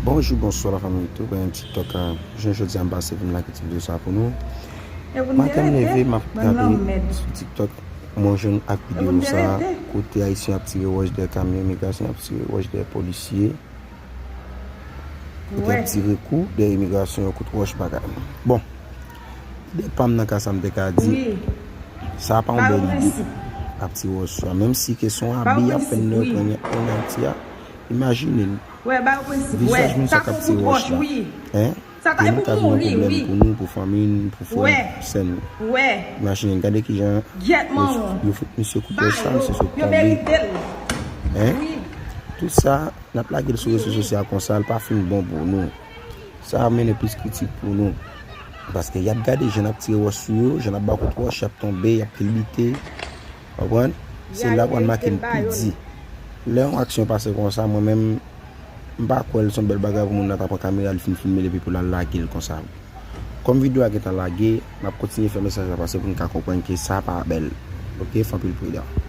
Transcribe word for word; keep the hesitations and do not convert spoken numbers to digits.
Bonjou, bonswa la fanmi tou, byen TikTok, jan jodi a m pase pou m lage ti videyo sa pou nou. Maten m leve, m ap gade sou TikTok, mwen jwenn ak videyo sa, kote ayisyen ap tire wòch dèyè kamyon imigrasyon, ap tire wòch dèyè polisye, kote ap tire kou dèyè imigrasyon yo, kout wòch bagay. Bon, ide pa m nan ka sa m te ka di, sa pa yon bèl ide, ap tire wòch sou a, menm si ke se yon abi y ap fè n nan pran an Ayiti a, imajine n. Vizaj moun sa k ap tire wòch la, en, demen ka vin yon pwoblèm pou nou, pou fanmi n, pou frè n, pou sè n. Imajine n, gade kijan yo fout misye kout wòch sa, misye sot tonbe. En, tout sa, n ap lage l sou rezo sosyal konsa, l pa fin bon pou nou. Sa ap mennen plis kritik pou nou. Paske y ap gade jan n ap tire wòch sou yo, jan n ap ba kout wòch, y ap tonbe, y ap kilbite. Konprann? Se la pou n make n pi di. Lè yon aksyon pase konsa, mwen menm, m pa kwè l se yon bèl bagay pou moun nan ta pran kamera, l fin filme l epi pou l al lage l konsa. Kòm videyo a gentan lage, m ap kontinye fè mesaj la pase pou n ka konprann ke sa pa bèl. Oke, fè anpil pridan.